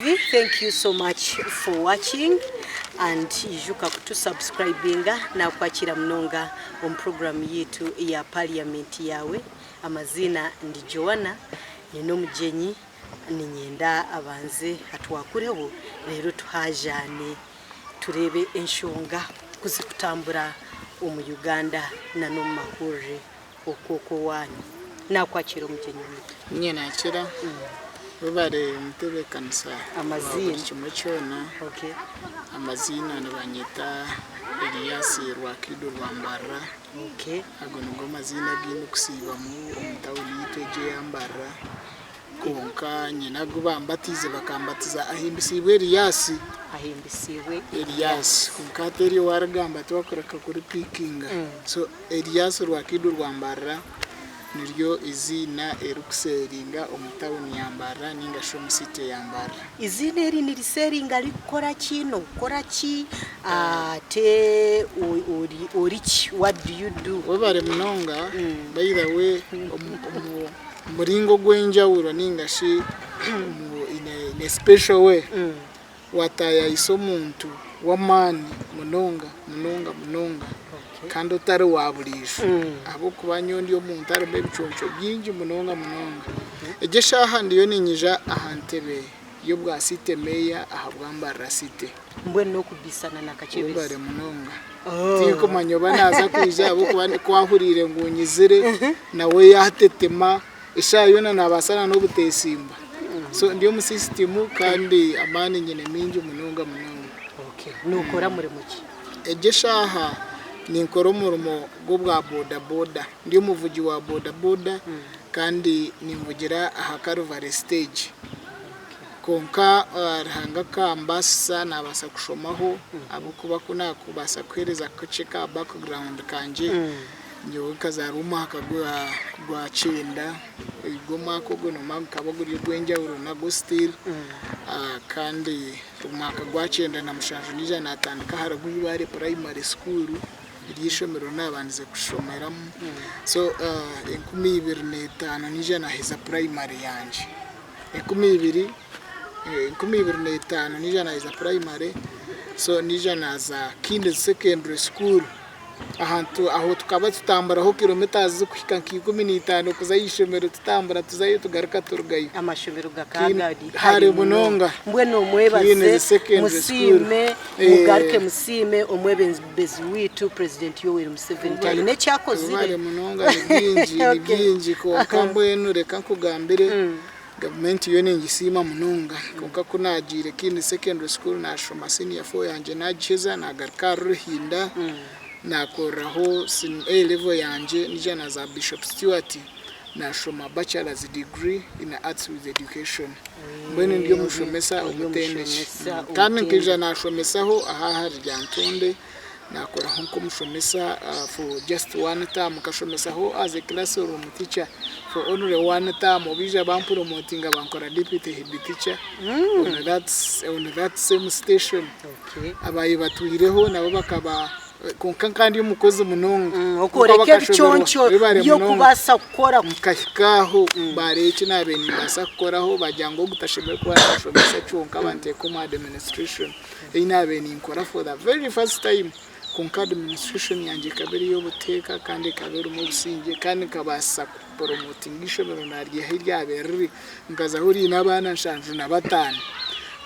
TV, thank you so much for watching and ijuka kutu subscribinga. Nakwakira munonga omu program yitu ya Parliament Yawe. Amaziina ndi Joanna, nyine omugyenyi, niinyenda abanze atwakureho reero tuhajaane tureebe enshonga ku zikutambura omu Uganda na n'omu mahurire okwo okw'owaanyu. Naakwakiira omugyenyi waitu. Niinye naakira. Webare mutebeekanisa wa buri kimwe kyona. Amaziina nibanyeta Elias Rwakiido Rwambarara. Ago nigo maziina agu ndikusiibamu omu tawuni yaitu egi eya Mbarara. Kwonka nyine agu bambatiize bakambatiza Ahimbisiibwe Elias. Ahimbisiibwe Elias. Kwonka hati eryo waarigamba tibakureka kuripiikinga. So Elias Rwakiidu Rwambarara niryo eiziina erikuseeringa omu tawuni ya Mbarara nainga shi omu city ya Mbarara. Eiziina eri niriseeringa ririkukora ki? Nookora ki? Ate ori ki? What do you do? Webare munonga. By the way omu muringo ogw'enjawulo nainga shi in a special way, waataayaayisa omuntu w'amaani munonga munonga munonga kandi otari wa buriijo ahabw'okuba nyowe ndi omuntu arimu ebiconco bingi munonga munonga. Egi eshaaha ndiyo niinyija aha ntebe y'obwa City Mayor ahabwa Mbarara City. Mbwenu n'okubaisana na Kakyebezi. Webare munonga. Tinkumanya oba naaza kwija ahabw'okuba ku ahuriire ngu nyizire nawe yaatetema, eshaaha yoona naabaasa na n'obuteesimba. So ndi omu system kandi amaani nyine maingi munonga munonga. Okay. Nookora murimo ki? Egi eshaaha ninkora omurimo gw'obwa boda boda. Ndi omuvugi wa boda boda kandi ninvugira aha Calvary stage. Kwonka Ruhanga akambaasisa naabaasa kushomaho ahabw'okuba ku naakubaasa kuheereza kakye ka background kangye, nyowe nkazaarwa omwaka gwa kyenda, ogwo omwaka ogwo noomanya gukaba guri ogw'enjawulo nagwo still kandi omwaka gwa 97 naija naatandika ahari Rwibare primary school, niryo ishomero naabandize kushomeramu, so 2005 naija naaheza primary yangye. 2005 naija naheza primary so naija naza Kings secondary school ahantu aho tukaba tutamburaho kilometers zirikuhika nka 15 kuza ah'eishomero tutambura tuzayo tugaruka turugayo. Amashomero gakaba gari hare munonga. Mbwenu omwebaze, musiime, mugaruke musiime omwebembezi waitu President Yoweri Museveni taine eki akozire. Webare munonga ni bingi ni bingi kwonka mbwenu reka nkugambire gavumenti yo ningisiima munonga kwonka ku nagiire Kindi secondary school nashoma senior four yangye nagiheza nagaruka ahari Ruhinda nakoreraho A level yangye naija naza Bishop Stuart nashoma bachelor's degree in arts with education mbwenu ndi omushomesa omutendeki kandi nkaija nashomesaho aha ahari Lyantonde. Naakoraho nk'omushomesa for just one term, nkashomesaho as a classroom teacher for only one term, baija bampuromotinga bankora deputy head teacher on that, on that same station. Abaabaire batwireho nabo bakaba, kwonka nka ndi omukozi munonga. Okooreka ebiconco by'okubaasa kukora. Nkahika aho baareeba eki naabaire nimbaasa kukoraho baagira ngu ogu tashemereire kuba naashomesa kyonka banteeka omu administration. Ei naabaire ninkora for the very first time kwonka administration yangye ekaba eri ey'obuteeka kandi ekaba erimu obusingye kandi nkabaasa kuporomotinga eishomero naaryiha ahu ryabaire riri nkazaho riine abaana 75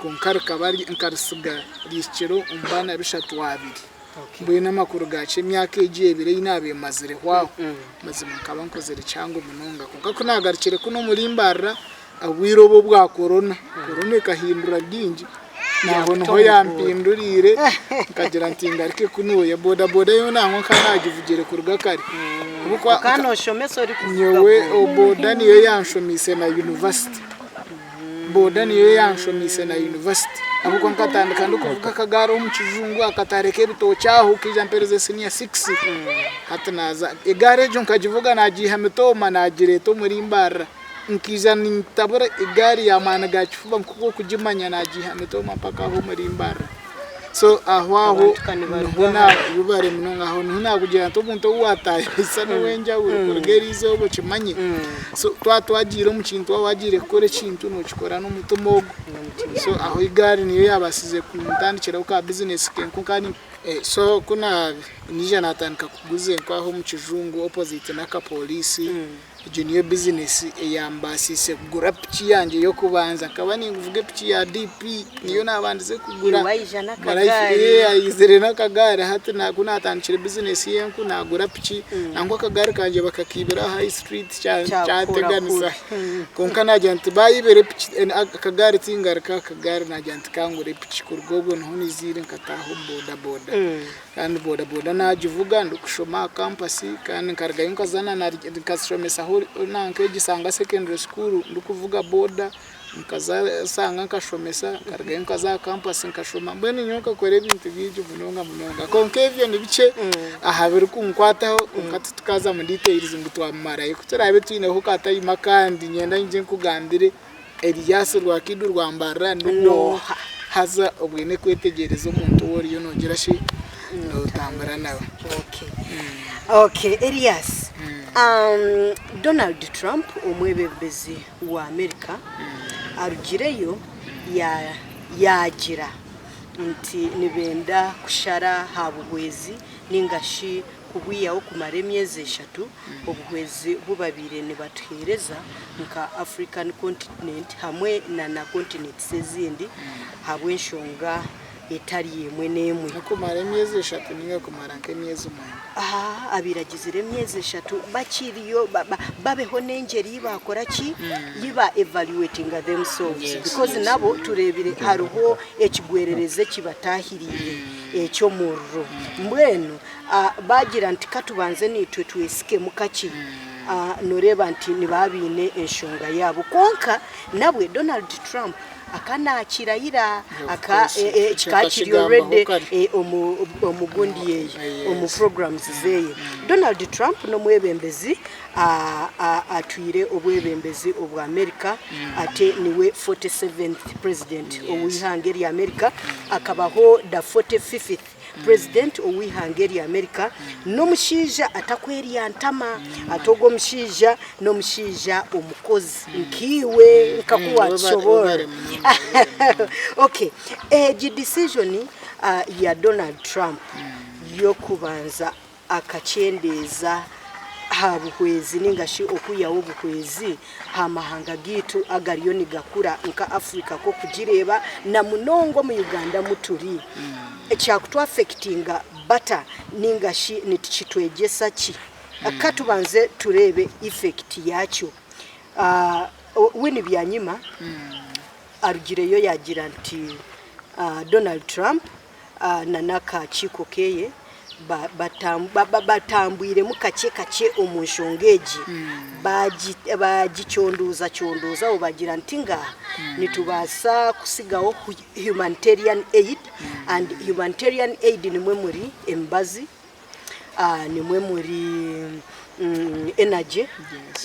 kwonka rikaba nkarisiga rihikire omu baana bishatu abiri. Mbwenu amakuru gaakyo emyaka egi ebiri ei naabaire mazireho aho mazima nkaba nkozire kihango munonga kwonka ku naagarukire kunu omuri Mbarara Obwire obu obwa korona, korona ekahindura bingi, naho niho yampinduriire nkagira nti ngaruke kunuya. Bodaboda yo nangwa nkaba nagivugire kuruga kare. Okaba noshomesa orikuvuga Nyowe boda niyo yanshomiise na yunivasite. Boda niyo yanshomiise na yunivasite ahabw'okuba nkatandika ndikuvuga akagaari omu kijungu akatare k'ebitookye aho kaija mpereza siniya sikisi. Hati naaza, egaari egyo nkagivuga nagiiha Mitooma nagireeta omuri Mbarara. Nkaija nintabura egaari ya maani ga kifuba nk'oku orikugimanya naagiiha Mitooma mpaka aho omuri Mbarara. So aho aho Abantu ka nibaruga niho hare. webare munonga aho niho nakugira nti omuntu ou watayayisa n'owenjawulo kuruga eriizooba okimanye. So twaba twagiire omu kintu waaba wagiire kukora ekintu nokikora n'omutima ogwo. So aho egaari niyo yabaasize kuntandikiraho ka bizinesi kenko kandi so ku naija natandika kuguza enku aho omu kijungu opposite n'akapoliisi. Egyo niyo bizinesi eyambaasiise kugura piki yangye y'okubanza. Nkaba ninvuga epiki ya DP niyo naabandize kugura. Iwe aija n'akagaari. Ee, aizire n'akagaari. Hati ku naatandikire bizinesi y'enku naagura piki. Nangwa akagaari kangye bakakiibira aha High Street Kyakukora kyanteganisa. kubi. Kwonka naagira nti baayibire epiki akagaari tingaruka aha kagaari naagira nti kangure epiki. Kuruga obwo niho niiziire nkataaha omu bodaboda. Kandi boda boda nagivuga ndikushoma aha kampasi kandi nkarugayo nkaza nkashomesaho nanka Gisanga secondary school ndikuvuga boda, nkaza Sanga nkashomesa, nkarugayo nkaza aha kampasi nkashoma, mbwenu nyowe nkakora ebintu bingi munonga munonga kwonka ebyo ni bikye aha birikunkwataho kwonka titukaza omu details ngu twamarayo, kuturaabe twineho ka time akandi niinyenda nyije nkugambire Erias Rwakiidu Rwambarara n'oha? Haza obwine kwetegyereza omuntu ou oriyo noogira shi nootambura nawe. Okay. Okay, Elias. Donald Trump omwebembezi wa America arugireyo ya yaagira nti nibenda kushara aha buhwezi ninga shi kubwihaho kumara emyezi eshatu obuhwezi bu babaire nibatuheereza nka African continent hamwe na na continents ezindi ahabw'enshonga etari emwe n'emwe. N'okumara emyezi eshatu ninga kumara nk'emyezi mwenda? Abaire agizire emyezi eshatu bakiriyo babeho n'engyeri ei baakora ki? Ei ba evaluatinga themselves because nabo tureebire hariho ekigwererezi ekibataahiriire eky'omuriro. Mbwenu Baagira nti, Ka tubanze naitwe twesikemu kakye. Nooreeba nti nibaba baine enshonga yaabo. Kwonka nabwe Donald Trump aka naakirayira, kikaba kiri already omu gundi ye, omu programs ze. Donald Trump n'omwebembezi atwire obwebembezi obwa America ate niwe 47th president ow'eihanga erya America. Akabaho the 45th President ow'eihanga erya America n'omushaija atakwerya ntama ate ogwo omushaija n'omushaija omukozi nkaiwe nkaku watushoboorora. Okay, egi decision ya Donald Trump y'okubanza akakyendeeza aha buhwezi ninga shi okwihaho obuhwezi aha mahanga gaitu agariyo nigakura nka Africa nk'okugireeba na munonga omu Uganda amu turi. Kyakutwafekitinga bata ninga shi nikitwegyesa ki? Ka tubanze tureebe effect yaakyo. Winnie Byanyima arugireyo yaagira nti Donald Trump na n'akakiiko keye batambwiremu kakye kakye omu nshonga egi, baagicondooza-condooza aho baagira nti ngaaha nitubaasa kutsigaho humanitarian aid and humanitarian aid nimwo muri emibazi, nimwo muri energy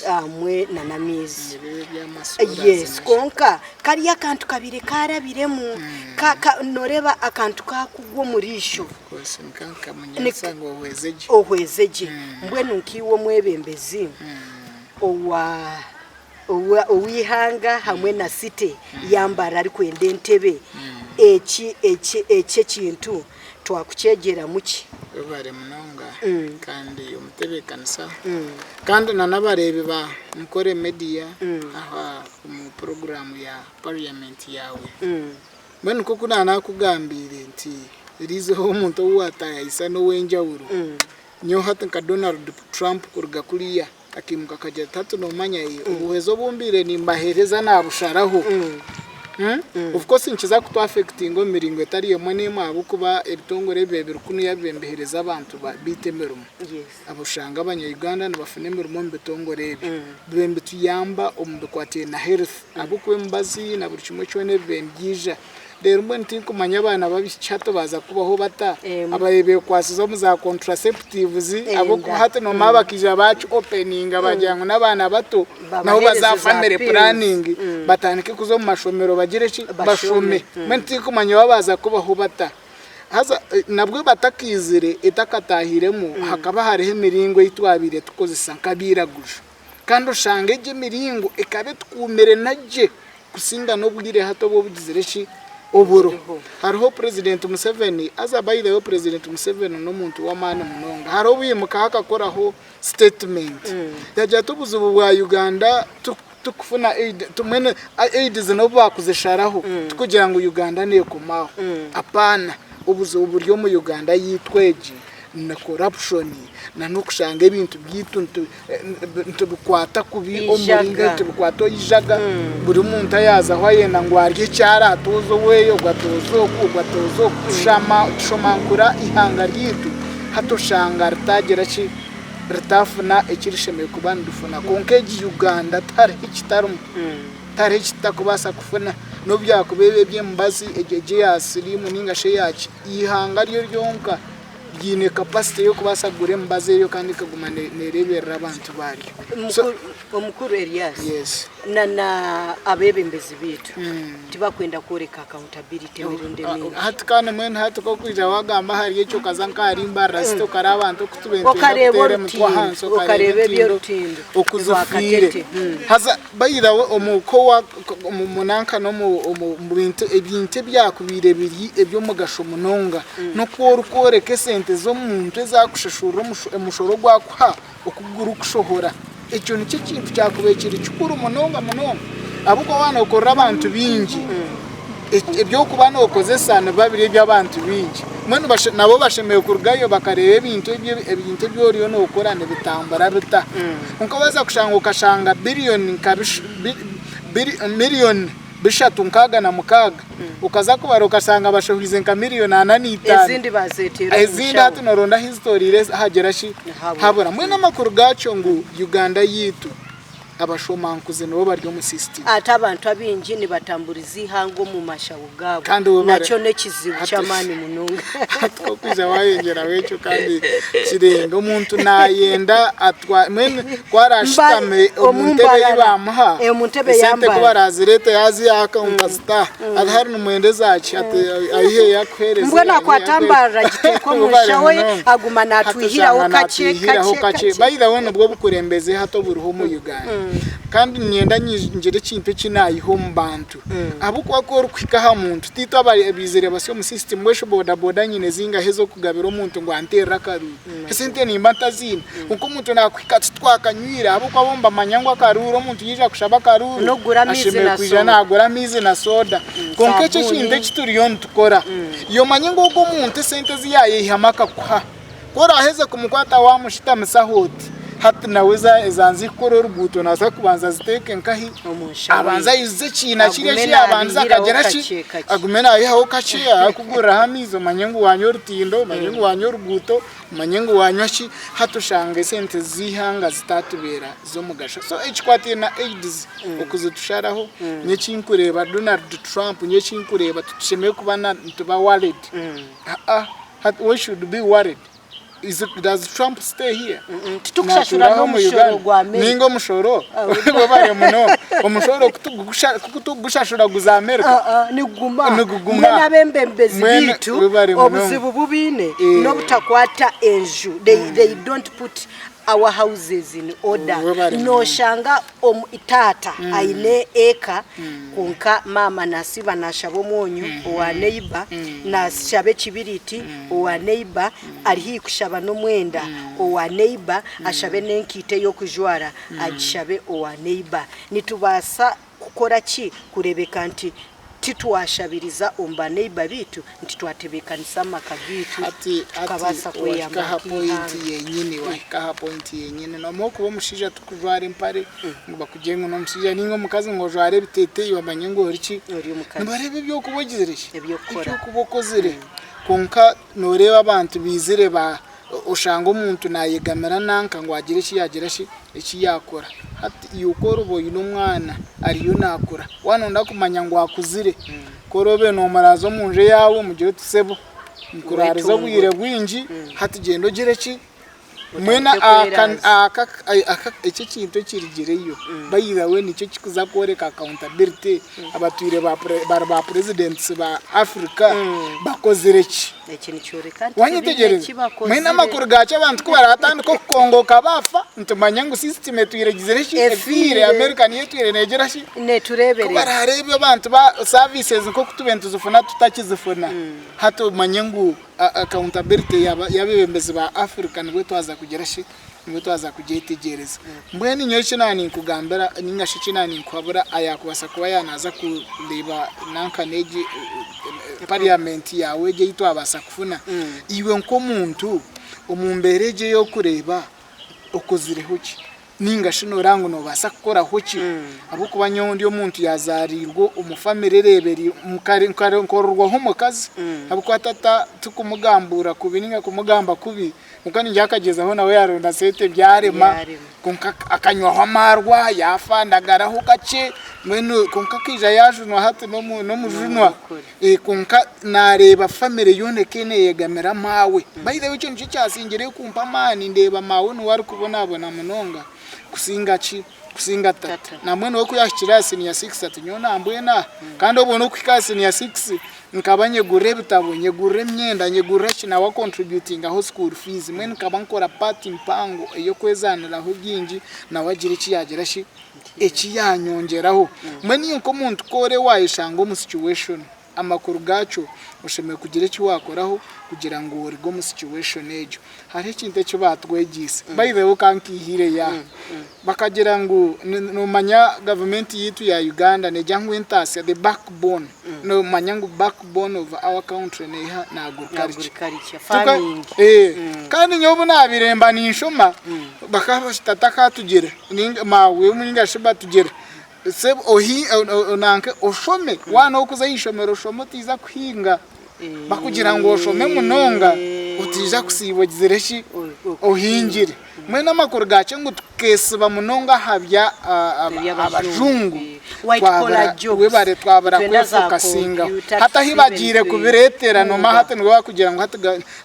hamwe nana amaizi. Yes kwonka kariya akantu kabaire karabiremu noreeba akantu kakugwa omu riisho ohweze gye mbwenu nkaiwe omwebembezi owa ow'eihanga hamwe na city ya Mbarara arikwenda entebe, eki eki eki ekintu twakukyegyeramu ki? Webare munonga kandi omutebekanisa kandi na n'abareebi ba Nkore Media aha omu puroguraamu ya parliament yaawe. Mbwenu nk'oku naanakugambiire nti eriizooba omuntu ou waataayaayisa n'ow'enjawulo, nyowe hati nka Donald Trump kuruga kuriya, Akaimuka akagira ati, Hati noomanya, obuhwezi obu mbaire nimbaheereza naabusharaho. Of course nikiza kutu affectinga omu miringo etari emwe n'emwe ahabw'okuba ebitongore ebi biba biri kunuya biba nibiheereza abantu baitu emirimo. Oshanga abanya-Uganda nibafuna emirimo omu bitongore ebyo. Biba nibituyamba omu bikwatiraine na health ahabw'okuba emibazi na buri kimwe kyona ebiba nibyija. Reero mbwenu tinkumanya abaana b'abaishiki hati baaza kubaho bata ababaire bekwasize omu za contraceptives ahabw'okuba hati noomanya bakaija baaki openinga baagira ngu n'abaana bato nabo baze aha family planning batandike kuza omu mashomero bagire ki bashome. Mbwenu tinkumanya baaba baaza kubaho bata. Haza nabwo batakaizire etakataahiremu hakaba hariho emiringo ei twabaire tukozesa nk'abairaguju. Kandi oshanga egyo emiringo ekaba etukuumire na gye kusinga n'obwire hati obu obugizire ki? Oburiho. Hariho Purezidenti Museveni, haza by the way Purezidenti Museveni n'omuntu w'amaani munonga. Hariho obu yaimukaho akakoraho sitetimenti yaagira ati obuzibu bwa Uganda tikufuna aid, mbwenu aids n'obu baakuzisharaho tikugira ngu Uganda neekoma aho. Apaana, obuzibu buri omu Uganda yaitu egi ni corruption na n'okushanga ebintu byaitu nitubikwata kubi omu muringo nitubikwata eijaga, buri muntu ayaazaho ayenda ngu arye eki araatooze oweye, ogu atooze oku, ogu atooze oku, tushomankura eihanga ryaitu hati oshanga ritaagira ki, ritaafuna eki rishemereire kuba nirifuna. Kwonka egi Uganda tihariho ekitarimu, tihariho eki tutakubaasa kufuna n'obu byakuba ebi eby'emibazi, egyo eya siriimu ninga shi eyaki, eihanga ryo ryonka Ryine capacity y'okubaasa kugura emibazi eyo kandi ekaguma nereeberera abantu baaryo. Omukuru Elias, Yes. na na abebembezi baitu tibakwenda kworeka accountability emirundi emingi. Hati kandi mbwenu hati kokwija wagamba ahari ekyo okaza nk'ahari Mbarara City okareba abantu oku tube nitwenda Okareeba kuteera emitwe orutindo, ahansi okareeba okareeba entindo eby'orutindo oku rwa zifiire. Katete. Haza by the way omu kowa omu nanka n'omu omu bintu ebintu ebyakubaire biri eby'omugasho munonga n'oku orikworeka esente z'omuntu ezi arikushashurira omushoro ogu arikuha oku gurikushohora. Ekyo nikyo ekintu kyakubaire kiri kikuru munonga munonga ahabw'okuba waaba nookorera abantu baingi, eby'orikuba nookozesa nibiba biri eby'abantu baingi. Mbwenu nabo bashemereire kurugayo bakareeba ebintu ebintu ebi oriyo nookora nibitambura bita. Kwonka waaza kushanga okashanga biriyoni nka miriyoni bishatu nkaaga na mukaaga, okaza kubara okashanga bashohoize nka miriyoni ana na itaano, Ezindi bazeteera omu ezindi nshaho. hati nooronda ahu zitooriire hagira ki? Nihabura. Habura. Mbwenu amakuru gaakyo ngu Uganda yaitu abashomankuzi nibo bari omu system. Ate abantu abaingi nibatamburiza eihanga omu mashaho gaabo. Kandi webare. Nakyo n'ekizibu Hati- ky'amaani munonga. Hati okwija wayongyeraho ekyo kandi kirenga omuntu nayenda atwa mbwenu ku arashutame Mba- omu ntebe ei Mbarara. bamuha Eh, omu ntebe ya esente ku Mbarara. barazireeta yaziha aha akawunti azitaha ati hari nimwenda ezaki ati ayihe eyi akuheereze Mbwenu ayihe akwata eyi akuheereze. Mbarara agiteeka omu Webare nshaho ye munonga. aguma Hati natwihiraho oshanga kakye natwihiraho kakye kakye. kakye. By the way nibwo obukurembeze hati oburiho omu Uganda. Kandi niinyenda ngire ekintu eki naayiha omu bantu. Ahabw'okuba ku orikuhika aha muntu, tiitwe abaizire basya omu system, mbwenu shi bodaboda nyine zingahi ez'okugabira omuntu ngu anteerere akaruuru? Esente nimba ntaziine. Kwonka omuntu naakuhika ati titwakanywire ahabw'okuba bo nibamanya ngu akaruuru omuntu yaija kushaba akaruuru, N'okugura amaizi ashemereire na kwija soda. naagura amaizi na soda. Kwonka ekyo Saabuuni. ekintu eki turiyo nitukora, iwe omanye ngu ogwo omuntu esente ezi yaayeyihamu akakuha, Ku oraaheze kumukwata waamushutamisa aho oti, hati nawe eza nzikukora oruguuto naaza kubanza aziteeke nkahi? Omu nshaho Abanze ye. aijuze ekiina kiri Agume eki yaabandize naabihiraho akagira ki? kakye kakye. Agume naayihaho kakye arikuguriraho amaizi omanye ngu waanywa orutindo, omanye ngu waanywa oruguuto, omanye ngu waanywa ki. Hati oshanga esente z'eihanga zitaatubeera z'omugasho. So ekikwataine na AIDS okuzitusharaho, nyowe eki nkureeba Donald Trump, nyowe eki nkureeba titushemereire kuba nituba worried. Aa. Hati we should be worried. Is it, does Trump stay here? Titukushashura Natuuraho omu n'omushoro Uganda? gwa America. Ninga omushoro webare munonga. Omushoro kutugushashura guza America. Ah, ah, niguguma. Niguguma. Mbwenu abembembezi Mbwenu baitu webare munonga. obuzibu bu baine Eh. n'obutakwata enju. They don't put our houses in order. Webare munonga. Noshanga omu taata aine eka kwonka maama nasiiba nashaba omwonyo owa neighbour, nashaba ekibiriti owa neighbour, ari haihi kushaba n'omwenda owa neighbour, ashabe n'enkaito ey'okujwara agishabe owa neighbour. Nitubaasa kukora ki kureebeka nti titwashabiriza omu ba neighbour baitu nti twatebeekanisa amaka gaitu Hati tukabaasa hati kweyamba wahika aha nk'eihanga? point yenyini wahika aha point yenyini noomanya okuba omushaija tikujwara empare ngu bakugire ngu n'omushaija ninga omukazi ngu ojware ebiteteyi bamanye ngu ori ki Ori omukazi. nibareeba eby'okuba ogizire ki Eby'okukora. eby'okuba okozire kwonka nooreeba abantu baizire ba Oshanga omuntu naayegamira nanka ngu agire eki yaagira ki, eki yaakora. Hati iwe ku oriba oine omwana ariyo naakura, waaba nooyenda kumanya ngu akuzire, ku oraabe noomuraaza omu nju eyaawe omugire oti sebo, nkuraarize obwire bwingi, hati gyenda ogire ki, Mbwenu Otandike kweraaza. aka aka eki ekintu ekirigireyo by the way nikyo kikuza kworeka accountability abatwire ba pre bari ba presidents ba Africa bakozire ki. Eki nikyoreka nti tibaine Wanyetegyereza? eki Mbwenu bakozire. amakuru gaakyo abantu ku baratandika okukongoka baafa nitumanya ngu system etwire egizire ki? Efiire. Efiire. America niyo etwire neegira ki? Ku Netureeberera. baraareebe abantu ba services nk'oku tubaire nituzifuna tutakizifuna, hati omanye ngu Accountability y'abeebembezi ba Africa nibwo twaza kugira shi? Nibwo twaza kugyetegyereza. Mbwenu nyowe eki naaba ninkugambira nainga shi eki naaba ninkuhabura ayaakubaasa kuba yaaba naaza kureeba nanka n'egi parliament yaawe egi ei twabaasa kufuna, iwe nk'omuntu omu mbeera egi ei orikureeba okozireho ki? Nainga shi nooreeba ngu noobaasa kukoraho ki? Ahabw'okuba nyowe ndi omuntu yaazaariirwe omu famire ereebereire nkororwaho omukazi ahabw'okuba tata tikumugambuura kubi nainga kumugamba kubi kwonka ningira akagyezaho nawe yaaronda sente byarema kwonka akanywaho amaarwa yaafandagaraho kakye mbwenu kwonka akaija yaajunwa hati n'omujunwa. Kwonka naareeba famire yoona ekaba neeyegamira maawe. By the way ekyo nikyo kyasingireyo kumpa amaani ndeeba maawe niwe arikubonabona munonga kusinga ki? Kusinga tata. Nambwenu we ku yaahikire aha siniya sikisi ati nyowe nambwenu aha. Kandi obwo n'okuhika aha siniya sikisi nkaba nyegurira ebitabo, nyegurira emyenda, nyegurira ki nawe akontributingaho school fees. Mbwenu nkaba nkora part mpango ey'okwezaaniraho bingi nawe agira eki yaagira ki? Eki yaanyongyeraho, mbwenu iwe nk'omuntu ku ori waayeshanga omu situation, amakuru gaakyo oshemereire kugira eki waakoraho kugira ngu oruge omu situation egyo. Hariho ekintu eki baatwegyeise, by the way ka nkiihireyo aha, bakagira ngu noomanya gavumenti yaitu ya Uganda neegira ngu entaasya, the backbone, noomanya ngu backbone of our country neeha? Ni agriculture. Agriculture, farming. Kandi nyowe obu naabaire mba ninshoma, bakaba bati tata akatugira. Ninga maawe ninga shi batugira sebo ohi nanka oshome waaba nokuza aha ishomero oshome otiiza kuhinga bakugira ngu oshome munonga otiija kusiiba ogizire ki ohingire mbwenu amakuru gakyo ngu tukesiba munonga aha bya abajungu webare twabura kwefokasingaho hati ahi bagiire kubiretera nomanya hati nibwo barikugira ngu hati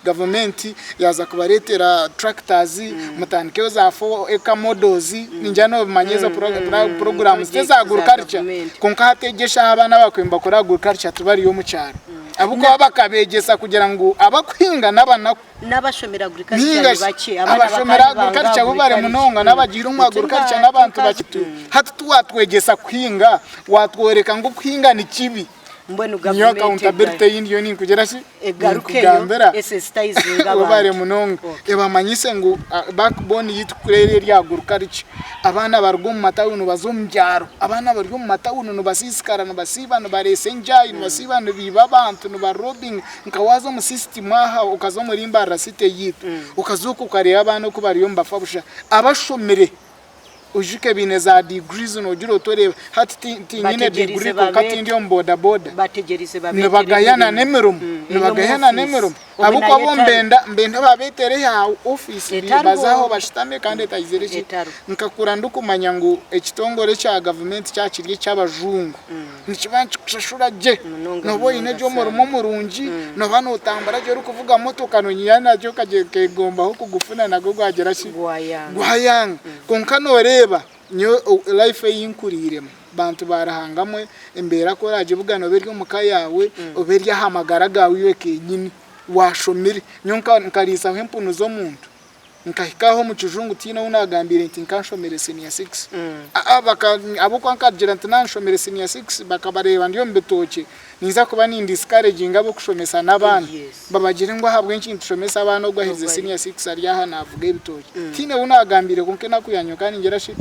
Gavumenti yaaza kubareetera tractors, mutandikeho za 4 acre models, ningira nobimanya ezo programs teza agriculture kwonka hati egi eshaaha abaana abakwiire nibakora agriculture tibariyo omu kyaro ahabw'okuba bakabeegyesa kugira ngu abakuhinga n'abanaku N'abashomire agriculture ni bakye. Abashomire agriculture bo bari munonga n'abagiire omu agriculture n'abantu bakye. Hati tiwatwegyesa kuhinga, watworeka ngu okuhinga ni kibi. Mbwenu Niyo gavumenti accountability ei ndiyo ninkugira ki? Egarukeyo Ninkugambira. esensitayizinge Webare abantu. munonga. Okay. Ebamanyise ngu backbone yitu kuri eri agriculture. Abaana baruga omu matawuni baza omu byaro. Abaana bari omu matawuni nibasiisikara, nibasiiba nibareesa enjayi, nibasiiba nibiiba abantu, nibarobinga. Nka waaza omu system aha okaza omuri Mbarara city yitu, okaza okwo okareeba abaana oku bariyo nibafa busha. Abashomire Oijuke baine za degrees nogira oti oreeba hati tinyine Bategyereize degree kwonka babeete tindi omu boda boda. Bategyereize babeetere Nibagayana emirimo n'emirimo, eri omu nibagayana ofiisi. n'emirimo. Obwe Ahabw'okuba nayo bo etariho. mbenda mbenda babeetere aha ofiisi Etariho. baze aho bashutame kandi etagizire ki. Etariho. Nkakura ndikumanya ngu ekitongore kya gavumenti kyaba kiri eky'abajungu nikiba nikikushashura gye. Munonga Nooba oine munonga gye omurimo sana. murungi, nooba nootambura gye orikuvuga motoka noonyinya nakyo okegombaho kugufuna nagwo gwagira ki? Gwayanga. Gwayanga. Kwonka nooreeba nyowe life ei nkuriiremu, bantu ba Ruhanga mwe, embeera ku oraagibugana obe eri omu ka yaawe, obe eri aha magara gaawe iwe kenyini, waashomire. Nyowe nkariisaho empunu z'omuntu, nkahika aho omu kijungu tihaine ou naagambiire nti nkanshomire senior six. Ahabw'okuba nkagira nti naanshomire senior six bakabareeba ndi omu bitookye, ninza kuba nindisikareginga ab'okushomesa n'abaana. Babagire ngu ahabw'enki nitushomesa abaana ogu aherize senior six ari aha naavuga ebitookye. Tihaine ou naagambiire kwonka enaku yangye nka ningira shi,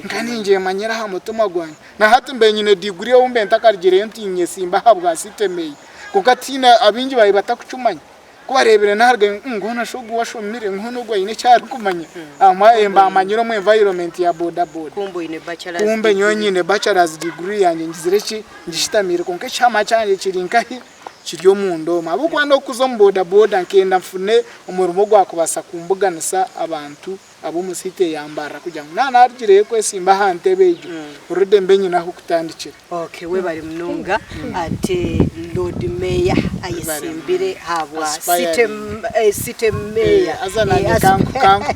nka ningyemanyira aha mutima gwangye. Na hati mbaire nyine diguri ou mbaire ntakarugireyo nti nyesimbe ahabwa system egi. Kwonka tihaine abaingi baabaire batakukimanya. Ku bareebire naarugayo ngu hoona shi ogu ashomire, ngu hoona ogu aine eki arikumanya. Ahamwe mbaamanyire omu environment ya boda boda. Kumbe oine bachelor's Kumbe nyowe degree. nyine bachelor's degree yangye ngizire ki, ngishitamiire kwonka ekihama kyangye kiri nkahi? Kiri omunda omu. Ahabw'okuba n'okuza omu boda boda nkenda nfune omurimo ogwakubaasa kumbuganisa abantu. Ab'omu city ya Mbarara kugira ngu naaba naarugireyo kwesimba aha ntebe egyo, already mbe nyine ah'okutandikira. Okay, webare munonga ate Lord Mayor ayesimbire ahabwa city, city mayor. Haza nanye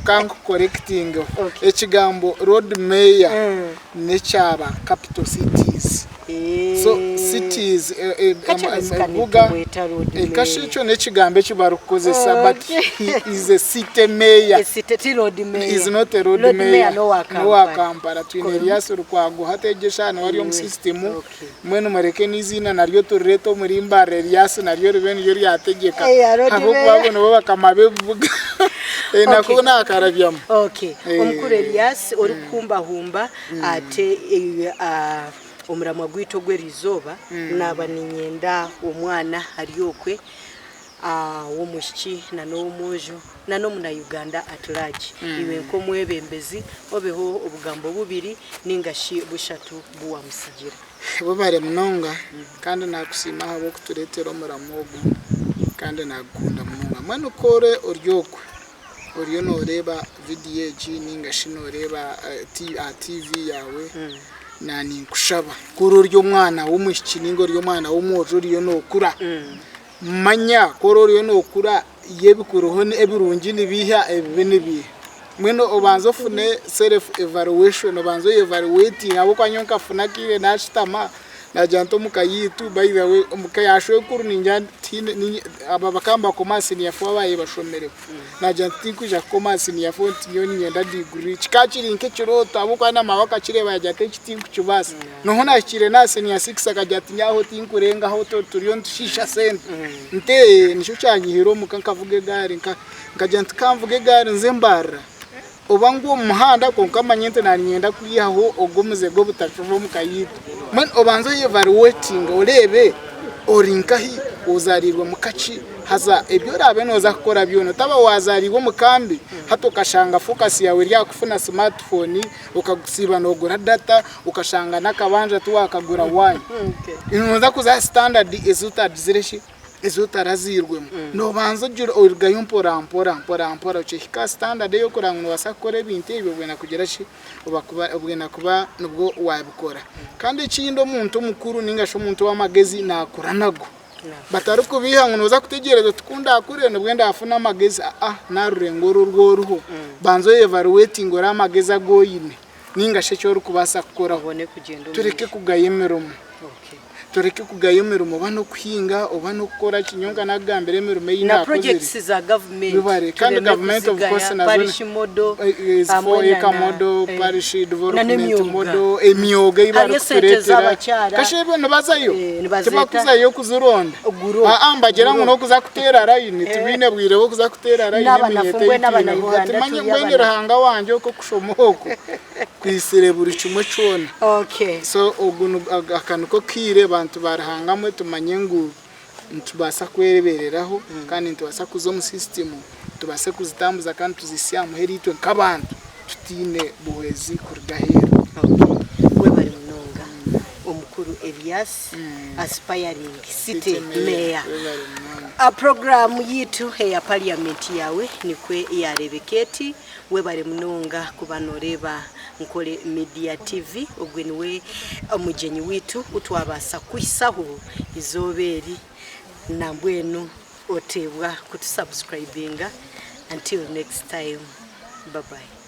kanku correctingeho. Ekigambo Lord Mayor n'ekyaba capital cities. So cities ebibuga kasha ekyo n'ekigambo eki barikukozesa but he is a city mayor. He is not a lord mayor. N'owa Kampala. Twine Erias Lukwago hati egyo eshaaha niwe ari omu system. Mbwenu mureke n'eiziina naryo turireete omuri Mbarara Erias naryo ribe niryo ryategyeka ahabw'okuba abo nibo bakama b'ebibuga. Nako naakarabyamu. Omukuru Erias orikuhumbahumba ate Omuramwa gwaitu ogw'eriizooba, naaba niinyenda omwana ari okwe ow'omwishiki na n'ow'omwojo na n'omuna Uganda at large. Iwe nk'omwebembezi obeho obugambo bubiri ninga shi bushatu bu waamutsigira. Webare munonga kandi nakusiima ahabw'okutureetera omuramwa ogu kandi nagukunda munonga. Mbwenu ku ori ori okwe oriyo nooreeba vidiyo egi ninga shi nooreeba aha tiivi yaawe, Naninkushaba ku ori ori omwana w'omwishiki ninga ori omwana w'omwojo oriyo nokura, manya ku ori oriyo nokura y'ebikuriho ebirungi nibiiha ebibi nibiiha. Mbwenu obanze ofune self evaluation obanze oye evaluatinge ahabw'okuba nyowe nkafuna akaire nashutama nagira nti omuka yaitu by the way omuka ya shwenkuru ningira tihaine aba bakaba nibakoma aha senior four ababaire bashomireho. Naagira nti tinkwija kukoma aha siniya four nti nyowe niinyenda diguri. Kikaba kiri nk'ekirooto ahabw'okuba na maawe akakireeba yaagira ati eki tinkukibaasa. Noho naahikire n'aha siniya sikisi akagira ati nyowe aho tinkurengaho turiyo nitushiisha sente. Nti ee nikyo kyanyihire omuka nkavuga egaari nkagira nti ka nvuge egaari nze mbarira oba ngwe omu muhanda kwonka manye nti naaniinyenda kwihaho ogwo omuze gw'obutacuma omu ka yaitu. Mbwenu obanze oyevaluwetinge oreebe ori nkahi, ozaariirwe muka ki, haza ebi oraabe nooza kukora byona otaba waazaariirwe omu ka mbi hati okashanga focus yaawe eri aha kufuna smartphone, okasiiba noogura data, okashanga n'akabanja tiwaakagura waaya. Nooza kuza aha standard ezi otagizire ki, ezi otarazairwemu. Noobanza orugayo mpora mpora mpora mpora okihika aha standard ey'okureeba ngu noobaasa kukora ebintu ebyo obwine kugira ki, obwine kuba nibwo waabikora. Kandi ekindi omuntu omukuru ninga shi omuntu ow'amagezi naakura nago. Batarikubeiha ngu nooza kutegyereza oti ku ndaakure nibwo ndaafune amagezi, aa naarurenga oru oru oriho. Banza oyevaluwetinge orebe amagezi agu oine ninga shi eki orikubaasa kukoraho. Tureke kugaya emirimo. Tureke kugaya emirimo oba n'okuhinga oba n'okukora ki, nyowe nka naakugambira emirimo ei Na naakozire. projects za government Webare kandi tureme government of kuzigaya, course nazo parish model eh, hamwe four acre na model, eh, parish na development n'emyoga. model, emyoga ei Hariyo esente barikutureetera. z'abakyara. Kasha ebyo nibazayo? Eh, nibazeeta. Tibakuzayo kuzironda? Guro. Aa mbagira ngu Guro. n'okuza kuteera layini, tibaine bwire bw'okuza kuteera layini N'abanafu eminyeto mbwenu ei twine. abana-Uganda Timanye turi mbwenu abanafu. Ruhanga wangye oku okushoma oku kwisire buri kimwe kyona. Okay. So ogu ni aka niko kaire bantu ba Ruhanga mwe tumanye ngu nitubaasa kwerebereraho kandi nitubaasa kuza omu system tubaase kuzitambuza kandi tuzihitsye aha muheru itwe nk'abantu tutaine buhwezi kuruga aheeru. Okay. Webare munonga omukuru Elias aspiring city mayor. Webare munonga. Puroguraamu yaitu eya parliament yaawe nikwo yareebeka eti. Webare munonga kuba noreeba Nkore Media TV, ogwe niwe omugyenyi waitu ou twabaasa kuhisaho eizooba eri nambwenu oteebwa kutusubscribinga until next time bye bye.